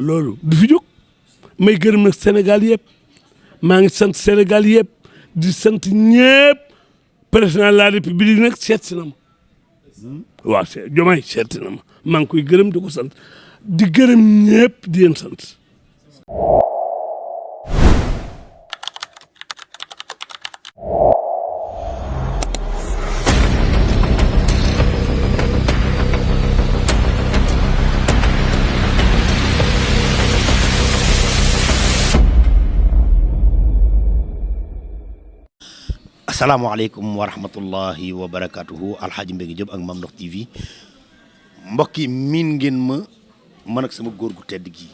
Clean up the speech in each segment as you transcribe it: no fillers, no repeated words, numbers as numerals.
loolu du fi jóg may gërëm nag Sénégal yëpp maa ngi sant Sénégal yëpp di sant ñëpp président de la république nag seet si na ma waaw Diomaye seet si na ma maa ngi koy gërëm di ko sant di gërëm ñëpp di leen sant. asalaamaaleykum wa rahmatullahi wa barakatuhu Alxaaji Mbengue Diop ak Mame Ndokh TV mbokk yi miin ngeen ma man ak sama góor gu tedd gi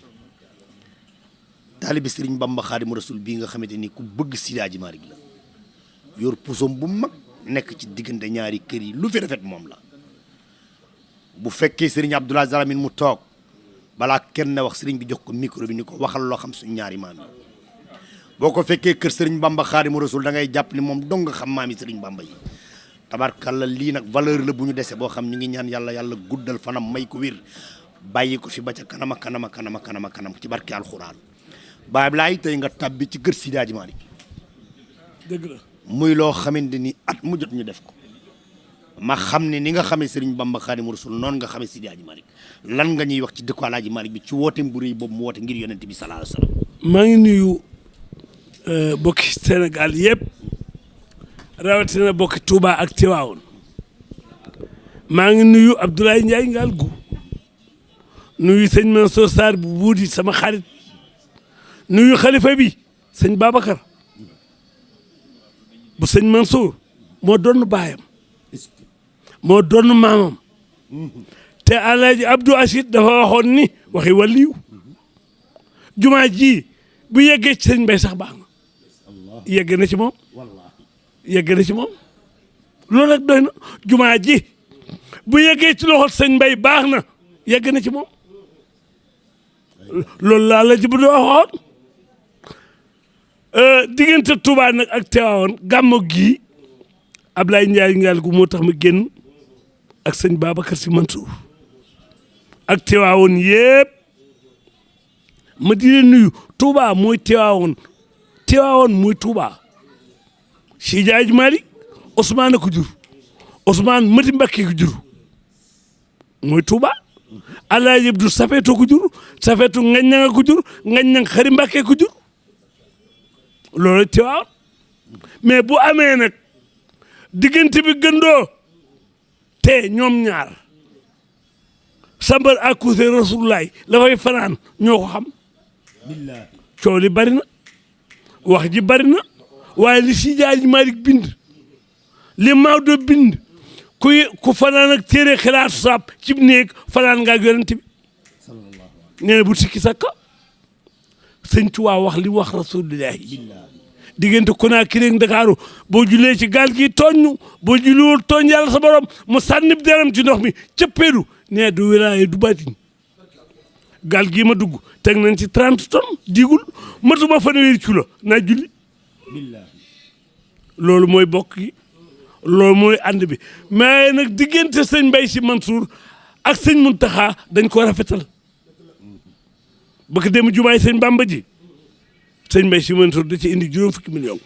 taalibi Sëriñ Bamba Xaadimu Rasul bii nga xamante ni ku bëgg Seydi Hadji Malick la yor pusoom bu mag nekk ci diggante ñaari kër yi lu fi rafet moom la bu fekkee Sëriñ Abdoul Aziz Al Amine mu toog balaa kenn wax sëriñ bi jox ko micro bi ni ko waxal loo xam suñ ñaari maam yi boo ko fekkee kër Sëriñ Bamba Xaadimu Rasul da ngay jàpp ni moom dong nga xam maami Sëriñ Bamba yi tabarkalla lii nag valeur la bu ñu dese boo xam ñu ngi ñaan yàlla guddal fanam may ko wér bàyyi ko fi ba ca kanama kanam ci barke alxuraan baay laay tey nga tabbi ci kër Seydi Hadji Malick dëgg la muy loo xamante ni at mu jot ñu def ko ma xam ne ni nga xamee Sëriñ Bamba Xaadimu Rasul noonu nga xamee Seydi Hadji Malick lan nga ñuy wax ci dëkku Alaaji Malick bi ci woote bu rëy boobu mu woote ngir yonent bi sallallahu alayhi wasallam. maa ngi nuyu bokki Sénégal yëpp rawatina bokki Touba ak Tivaouane maa ngi nuyu Abdoulaye Ndiaye Ngalgou nuyu sëñ Mansour Sarr bu buudi sama xarit nuyu xalifa bi sëñ Babacar bu sëñ Mansour moo doon baayam moo doon maamam te Alaaji Abdou Aziz dafa waxoon ni waxi waliyu jumaa ji bu yeggee ci sëñ Mbay sax baax na yegg na ci moom loolu rek doy na jumaa ji bu yeggee ci loxol sëñ Mbay baax na yegg na ci moom loolu laa la ji bu doo waxoon diggante Touba nag ak Tivaouane gàmmu gi Ablaye Ndiaye Ngalgou moo tax ma génn ak sëñ Babacar Sy Mansour ak Tivaouane yëpp ma di leen nuyu Touba mooy Tivaouane mooy Touba Seydi Hadji Malick Ousmane ko jur Ousmane Mati Mbacké ko jur mooy Touba Alaaji Abdou Safeeto ko jur Safeeto Ngaññanga ko jur Ngaññang Xari Mbacké ko jur loolu Tivaouane mais bu amee nag diggante bi gëndoo te ñoom ñaar sambar accusé Rasulullaay la fay fanaan ñoo ko xam coow li bari na wax ji bari na waaye li Seydi Hadji Malick bind li Maodo bind ku fanaan ak téere xalaatu saab ci néeg fanaan nga ak yonent bi nee na bu sikki sakka sëñ Tuubaa wax li wax Rasulullahi diggante Conakry ak Ndakaaru boo julee ci gaal gi tooñ boo julliwul tooñ yàlla sa borom mu sànni deram ci ndox mi cëppeelu nee du wilaaye du baatin gaal gii ma dugg teg nañ ci 30 tonnes digul matuma fanweeri kilo naa julli loolu mooy bokk gi loolu mooy ànd bi mais nag diggante sëñ Mbaye Sy Mansour ak sëñ Muntaxa dañ ko rafetal ba ko dem jumaay sëñ Bamba ji sëñ Mbaye Sy Mansour da ci indi juróom fukki million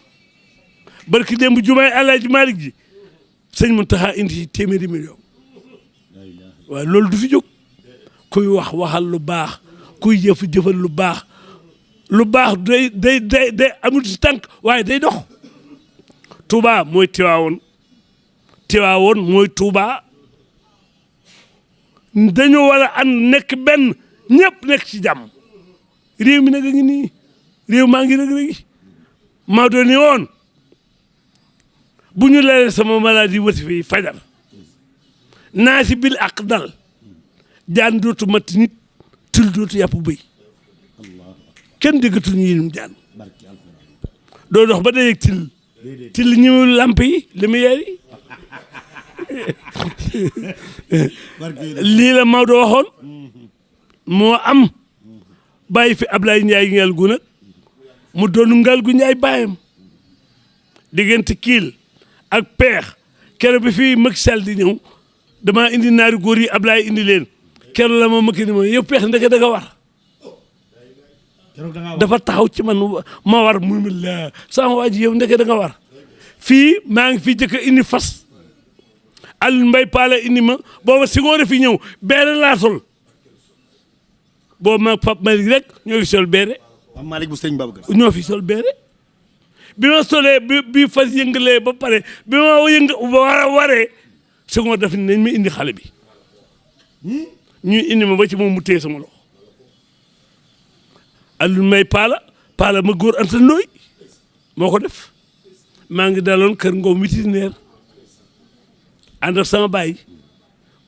barki démb jumaay Alaaji Malick ji sëñ Muntaxa indi ci téeméeri million waaw loolu du fi jóg kuy wax waxal lu baax kuy jëfal lu baax day amul ci tànk waaye day dox Touba mooy Tivaouane mooy Touba dañoo war a ànd nekk benn ñëpp nekk ci jàmm réew mi nag a ngi nii réew maa ngi rëg-rëgi maa doon ni woon bu ñu lalee sama maladie wasi fi fajar naa si bil ak dal jaan dootu matt nit tul dootu yàpp bëy kenn déggatul ñu yénum jaan doo dox ba dajeeg til ñu lamp yi lumière yi lii la Maodo waxoon moo am bàyyi fi Ablaye Ndiaye Ngalgou nag mu doon Ngalgou Ndiaye bàyyam diggante kiil ak peex keroog bi fii Macky Sall di ñëw damaa indi naari góor yi Ablaye indi leen keroog la ma Macky ni ma yow peex ndeke da nga war dafa taxaw ci man ma war mu la sama waa ji yow ndeke da nga war fii maa ngi fi jëkk indi fas Alioune Mbaye Pala indi ma booba si ngoon fi ñëw beere laa sol boobu ma Pape Malick rek ñoo fi sol beere Pape Malick bu sëñ Babacar ñoo fi sol beere bi ma solee bi fas yëngalee ba pare bi ma waree si ngoon daf nañ ma indi xale bi ñuy indi ma ba ci moom mu téye sama loxo Alioune Mbaye Pala ma góor Anta Ndoye moo ko def maa ngi daloon kër Ngom vétérinaire ànd ak sama baay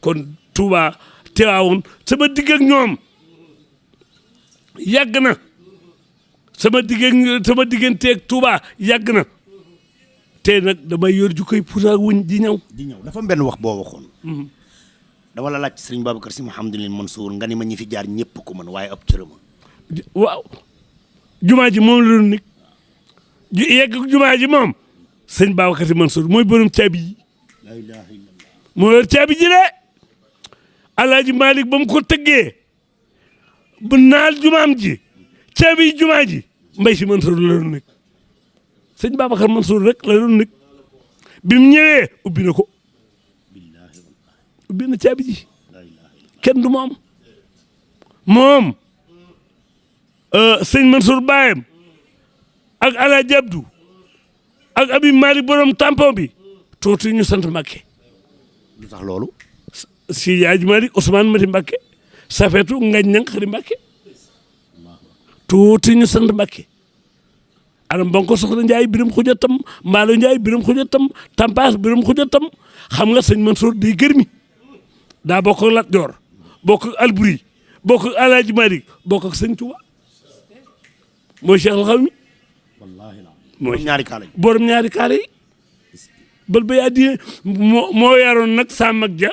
kon Touba Tiwaawoon sama digg ak ñoom yàgg na sama digganteeg Touba yàgg na te nag damay yor ju koy pusa wuñ di ñëw dafa am benn wax boo waxoon dama la laaj sëriñ Babacar Sy Mouhamadoul Mansour nga ni ma ñi fi jaar ñëpp ko mën waaye ab cërëma waaw jumaa ji moom la doon nekk yegg jumaa ji moom sëñ Babacar Sy Mansour mooy borom caabi yi la ilaha illallah moo yor caabi ji de Alaaji Malick ba mu ko tëggee bu naal jumaam ji caabi yi jumaa ji Mbaye Sy Mansour la doon nekk sëñ Babacar Mansour rek la doon nekk bi mu ñëwee ubbi na ko ubbi na caabi ji kenn du moom sëñ Mansour baayam ak Alaaji Abdou ak Abi Malick borom tampon bi tuuti ñu sant Mbakke lu tax loolu Sidi Hadji Malick Ousmane Mati Mbakke Safetu Ngañ Ñang Xari Mbakke tuuti ñu sant Mbakke aram bonko soxna Njaay biram xuja tam Mbaalo Njaay biram xuja tam Tampaas biram xuja tam xam nga sëñ Mansour day gërmi daa bokk ak Lat Joor bokk ak Alburi bokk ak Alaaji Malick bokk ak sëñ Tuuba mooy Cheikh al Xawmi mooy ñaari kaala borom ñaari kaala yi bal ba yaa di moo yaroon nag sa mag ja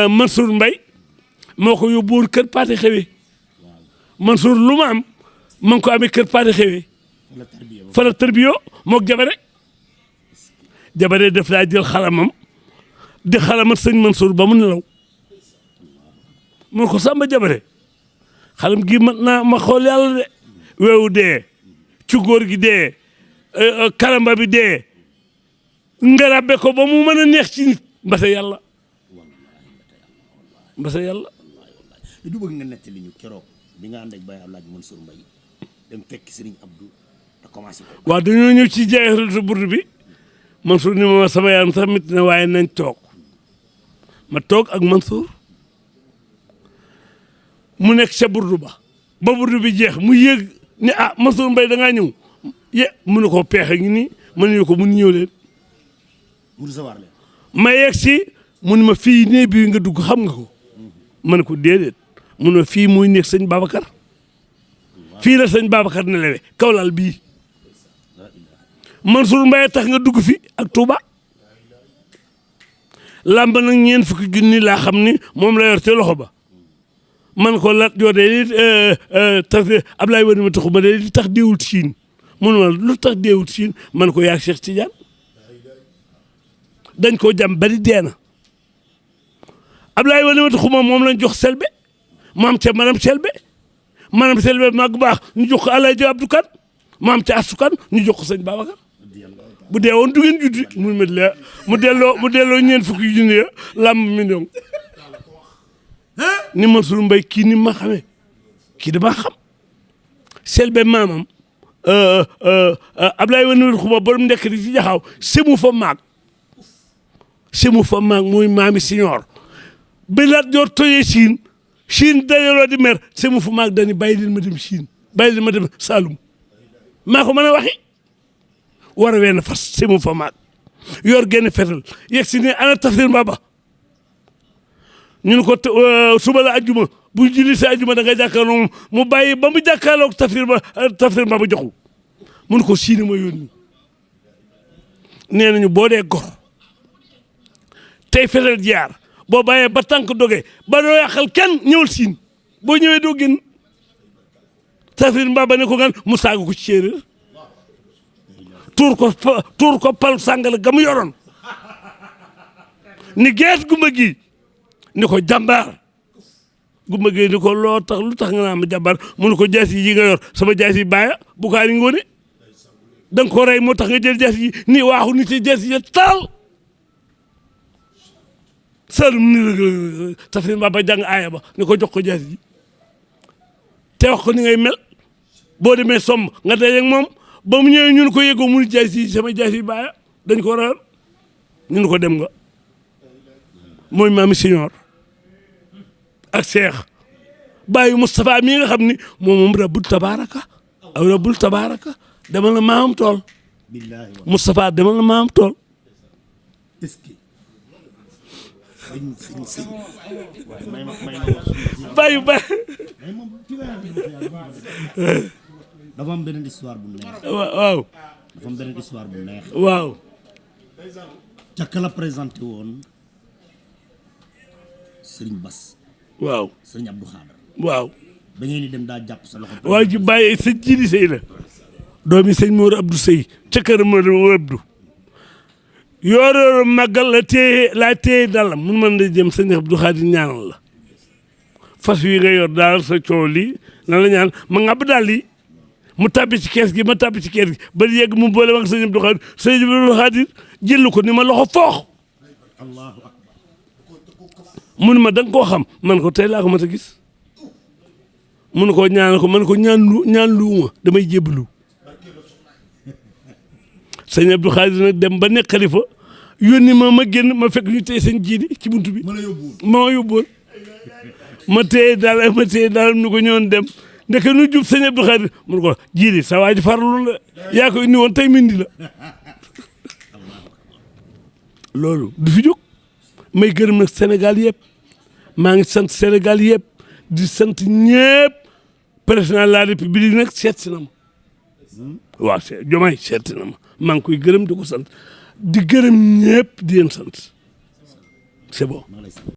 Mansour Mbaye moo ko yóbbuwoon kër Paate Xewe Mansour lu ma am ma ngi ko amee kër Paate Xewe fa la tarbiyoo moog jabare def laa jël xalamam di xalamat sëñ Mansour ba mu nelaw mun ko sàmba jabare xalam gi mat naa ma xool yàlla de weewu dee ci góor gi dee karamba bi dee nga rabbe ko ba mu mën a neex ci nit mbase yàlla du bëgg nga nettali ñu keroog bi nga ànd ak Baye Alaaji Mansour Mbaye dem fekk Serigne Abdou te commencé ko waaw dañoo ñëw ci jeexal burdu bi Mansour ni ma sama yaram sax mit na waaye nañ toog ma toog ak Mansour mu nekk ca burdu ba burdu bi jeex mu yéeg ni Mansour Mbaye da ngaa ñëw mu ne ko peexe ngi nii ma ne ko mun ñëw leen ma yegg si mu ne ma fii néeg bi nga dugg xam nga ko ma ne ko déedéet mu ne ma fii muy nekk sëñ Babacar fii la sëñ Babacar ne lewe kawlal bii Mansour Mbaye tax nga dugg fi ak Touba làmb nag ñeent fukki junni laa xam ni moom la yor te loxo ba man ko Lat Joor de li tax Ablaye Wade ma taxu ma de li tax déewul Siin mun ma lu tax déewul Siin man ko yaag Cheikh Tidiane dañ koo jam bari deena Ablaye Wade ma taxu moom lañ jox Selbe maam ca manam Selbe mag baax ñu jox ko Alaaji Abdou Kan maam ca Astu Kan ñu jox ko sëñ Babacar bu dee woon du ngeen judd mu delloo ñeent fukki junni ya lamb million ni Mansour Mbaye kii ni ma xamee kii damaa xam Selbe maamam Ablaye Wade xuma borom ndekk di ci jaxaw semu fa maag mooy maami siñoor bi Lat Joor tojee Siin dajaloo di mer semu fa maag dani bàyyi leen ma dem Siin bàyyi leen ma dem Saalum maa ko mën a waxi war a wenn fas semu fa maag yor genn fetal yegg si ne ana Tafsir Mbaba ñu ne ko suba la ajjuma bu julli si ajjuma da nga jàkkaarloo moom mu bàyyi ba mu jàkkaarloog Tafsir Mbaba joxu mun ko siine ma yónni nee nañu boo dee gor tey fetal jaar boo bàyyee ba tànk doge ba doo yàqal kenn ñëwal siin boo ñëwee doo génn Tafsir Mbaba ne ko gan mu saaga ko ci séeréer tuur ko pal sàngala ga mu yoroon ni gees gumba gi ni ko jàmbaar Gumba Gueye ni ko loo tax lu tax nga naa ma jàmbaar mu ne ko jaasi yi nga yor sama jaasi baaya Bukaari Ngoone da nga ko rey moo tax nga jël jaasi yi nii waaxu ni ci jaasi yi taal Saalum ni la tafsir ba jàng aaya ba ni ko jox ko jaasi yi te wax ko ni ngay mel boo demee somb nga daje ak moom ba mu ñëwee ñun ko yëgoo mu ni jaasi yi sama jaasi baaya dañ ko reyal ñun ko dem nga mooy maami Siñoor ak Cheikh bàyyi Moustapha mii nga xam ni moom rabbul tabaraka aw rabbul tabaraka demal na maamam tool Moustapha demal na maamam tool bàyyi dafa am beneen histoire bu neex. waaw dafa am beneen histoire bu neex. waaw ca ka la présenté woon Serigne Bass. waaw Serigne Abdou Khadre. waaw ba ngeen di dem daa jàpp sa loxo. waaw ji bàyyi sëñ Jili Sey la doomi sëñ Mor Abdou Sey ca kër Mor Abdou yoor màggal laa téye dalam mun mën da jëm sëñ Abdou Khadre ñaanal la fas wi nga yor daal sa coow lii nan la ñaan ma ngàbb daal lii mu tàbbi ci kees gi ma tàbbi ci kees gi ba yegg mu boole wax sëñ Abdou Khadre sëñ Abdou Khadre jël ko ni ma loxo foox Allahu akbar. mun ma da nga koo xam man ko tey laa ko mat a gis mun koo ñaan ko man ko ñaan luuma damay jébbalu sëñ Abdou Khadre nag dem ba nekk xalifa yónni ma génn ma fekk ñu tey sëñ jiidi ci buntu bi ma yóbbuwoon ma téye daal nu ko ñoon dem ndeke nu jub sëñ Abdou Khadre mun ko jiidi sa waa ji farlu la yaa ko indi woon tey mindi la loolu du fi jóg may gërëm nag Sénégal yëpp maa ngi sant Sénégal yëpp di sant ñëpp président de la République nag seet si na ma waaw Diomaye seet si na ma maa ngi koy gërëm di ko sant di gërëm ñëpp di leen sant c'est bon